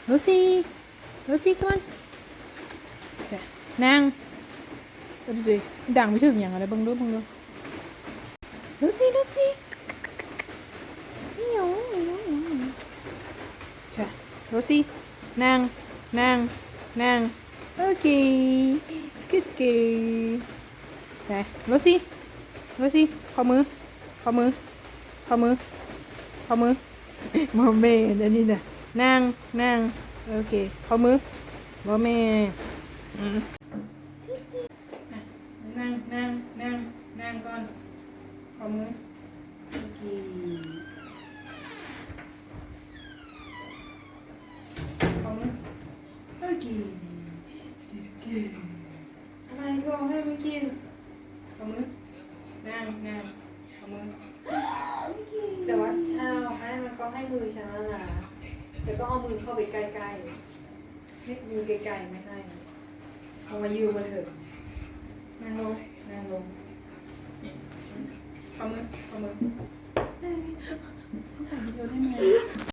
Lucy, Lucy, come on. ນັ່ງ. ເອີ ດູຊິ ດັງໄປເຖິງຫຍັງແລ້ວ ເບິ່ງດູ ເບິ່ງດູ. Lucy, Lucy. ໂອເຄ Lucy ນັ່ງ ນັ່ງ ນັ່ງ. ໂອເຄ good girl. ໄປ Lucy, Lucy ຂໍ້ມື ຂໍ້ມື ຂໍ້ມື ຂໍ້ມື. ບໍ່ແມ່ນ ອັນນີ້ນະ ນັ່ງ ນັ່ງ. ໂອເຄ ຂໍ້ມື. ບໍ່ແມ່ນ ອືມ ນັ່ງ ນັ່ງ ນັ່ງ ນັ່ງກ່ອນ. ຂໍ້ມື. ໂອເຄ ຂໍ້ມື. ໂອເຄ ທຳໄມຄືເອົາໃຫ້ມັນກິນ? ເອົາມື ນັ່ງ ນັ່ງ ເອົາມື. ແຕ່ວ່າຖ້າເອົາໃຫ້ມັນກໍໃຫ້ມືຊັ້ນນະ ແຕ່ຕ້ອງເອົາມືເຂົ້າໄປໃກ້ໆ ເຮັດຢູ່ໄກໆ ໄມ່ໃຫ້ ເອົາມາຢູ່ມາເທີງ. ນັ່ງລົງ ນັ່ງລົງ. ເອົາມື ເອົາມື. ເອົາໄປວິດີໂອໄດ້ໄໝ?